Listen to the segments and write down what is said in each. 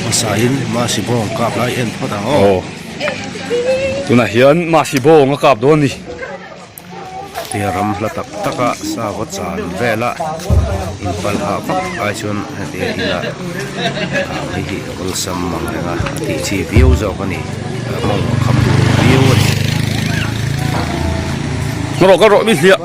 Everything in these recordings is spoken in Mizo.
Hmasain Masi bawng kap lai en phawt ang aw. Aw. Tunah hian Masi bawng a kap dawn a ni. Tia ram hla tak tak a sava chan vela inpalh hah vak ai chuan hetia ina ah hei hi awlsam ang reng a a tih chi viau zawk a ni a mawng a kham duh viau a ni. Ka rawh ka rawh ni hliah.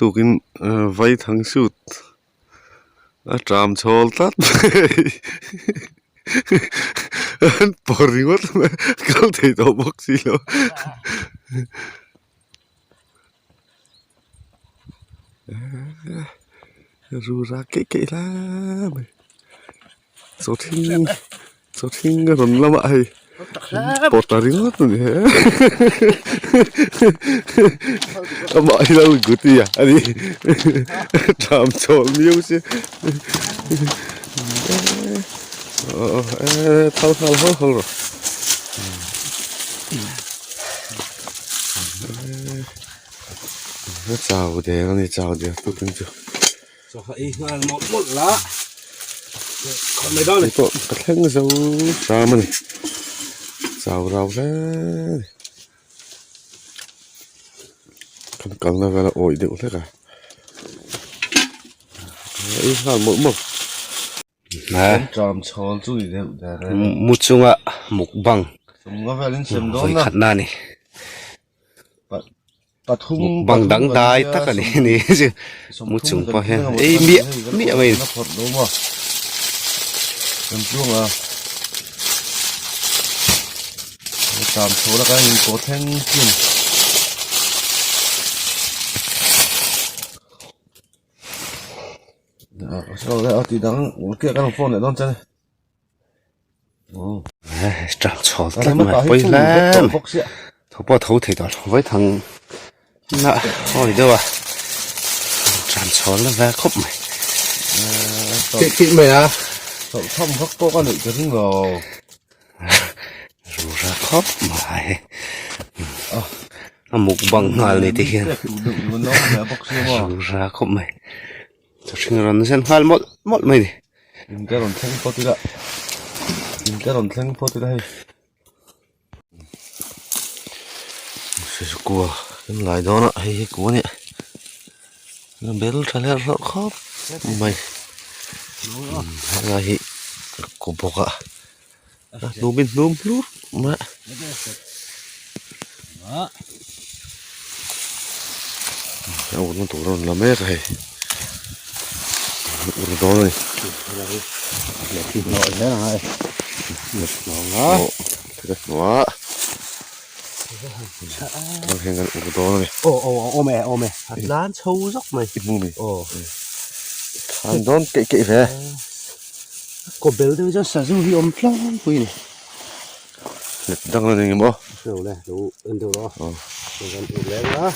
Tukin vaithang shoot a tram chhawl tlat mai an pawr ringawt mai kal thei tawh bawk si lo. Rura keih keih lai mai chaw thing chaw thing a rawn lamah hei pawt ta ringawt a ni he amah hi lo guti a ani tham chhawl miau sia aw e thal nghal hawl hawl rawh. A chau der a ni chau der tut ang chu chawhmeh ei nghal mawlh mawlh la khawp mai dawn a ni pawh ka thleng zo hram a ni chau rau hle a ni kan kalna vel a awih deuh hlek a ei nghal mawlh mawlh. Mu chunga mukbang vawikhatna a ni mukbang dangdai tak a ni ni chu mu chung pawh hian ei miah miah mai a ni. Tang chhawl tlat mai pawi hle mai tho pawh a tho thei tawh lo vai thang na hawi deuh a tang chhawl na vel khawp mai rura khawp mai a mukbang nghal ni te hian rura khawp mai. Thahring rawn zen nghal mawlh mawlh mai a ni. In te rawn thleng phawt ila in te rawn thleng phawt ila hei kua kan lai dawn a hei hi kua a nia a bel tha hlerh hlawrh khawp mai helai hi kaw bawk a a hnum in hnum hlur mai a. A urna tur a rawn la mek a hei ur dawn a ni tang hian kan ur dawn a ni i hmu mi than dawn keih keih ve. Kaw bel deuh chuan sazu hi awm tlangpui a ni. Let dang la ni ngem aw. Hre lo le, lo en deuh rawh aw. Kan ur leng a.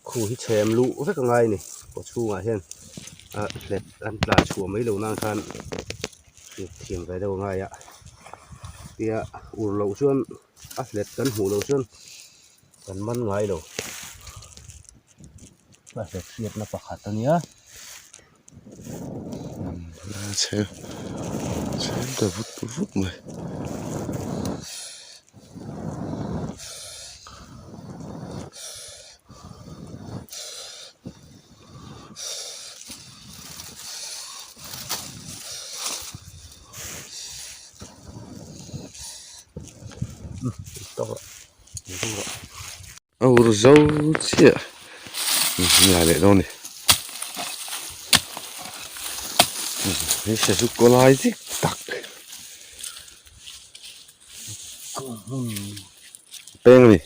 Khu hi chhem luh vek a ngai a ni. Kaw chhungah hian a hlet an tla chhuah mai lo nan khan thiam ve deuh a ngai a. Tia ur loh chuan a hlet kan hmuh loh chuan kan man ngai lo. A hlet hriatna pakhat a nia. Chhem chhem ta vut vut mai. A ur zo chiah ngai leh dawn a ni hei sazu kaw lai dik tak peng a ni.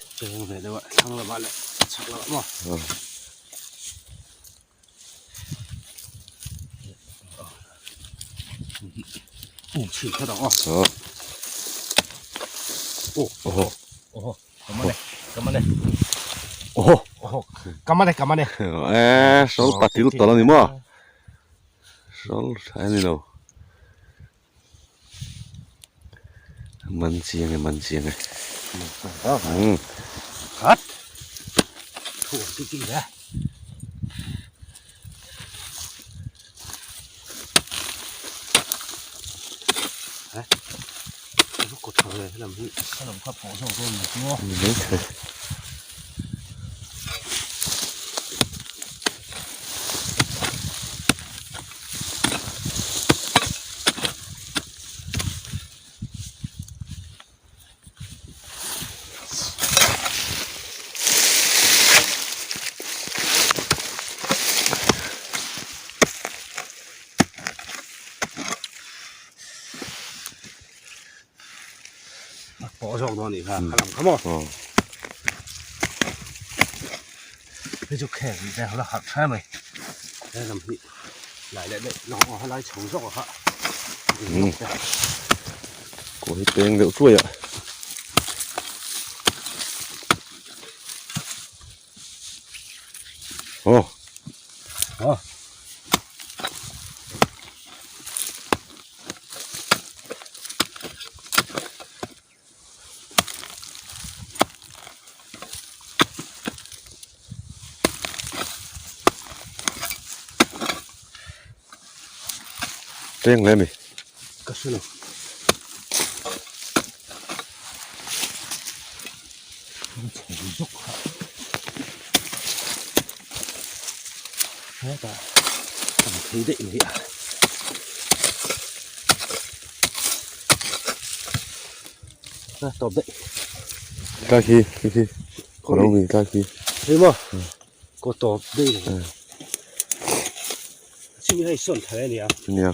Ka man e, ka man e. E, hrawl patil tawlh a ni maw? Hrawl tha a ni lo. Man chiang e, man chiang e. Um. Khat. Thu ti ti le. Pawh zawk dawn anih kha a lang kha maw hei chu khel tih vel la harh tha mai he lam hi lai leh daih lawng aw helai chho zawk a kha kaw hi peng deuh chuai ah aw aw Teng hle mi. Ka hre lo. Hetah tam thei daih mai a. A tawp daih. Tlai khi khi khi kawr lo mi tlai khi. Hei maw kaw tawp daih mai. Chumi hei sawn thar a nia. Nia.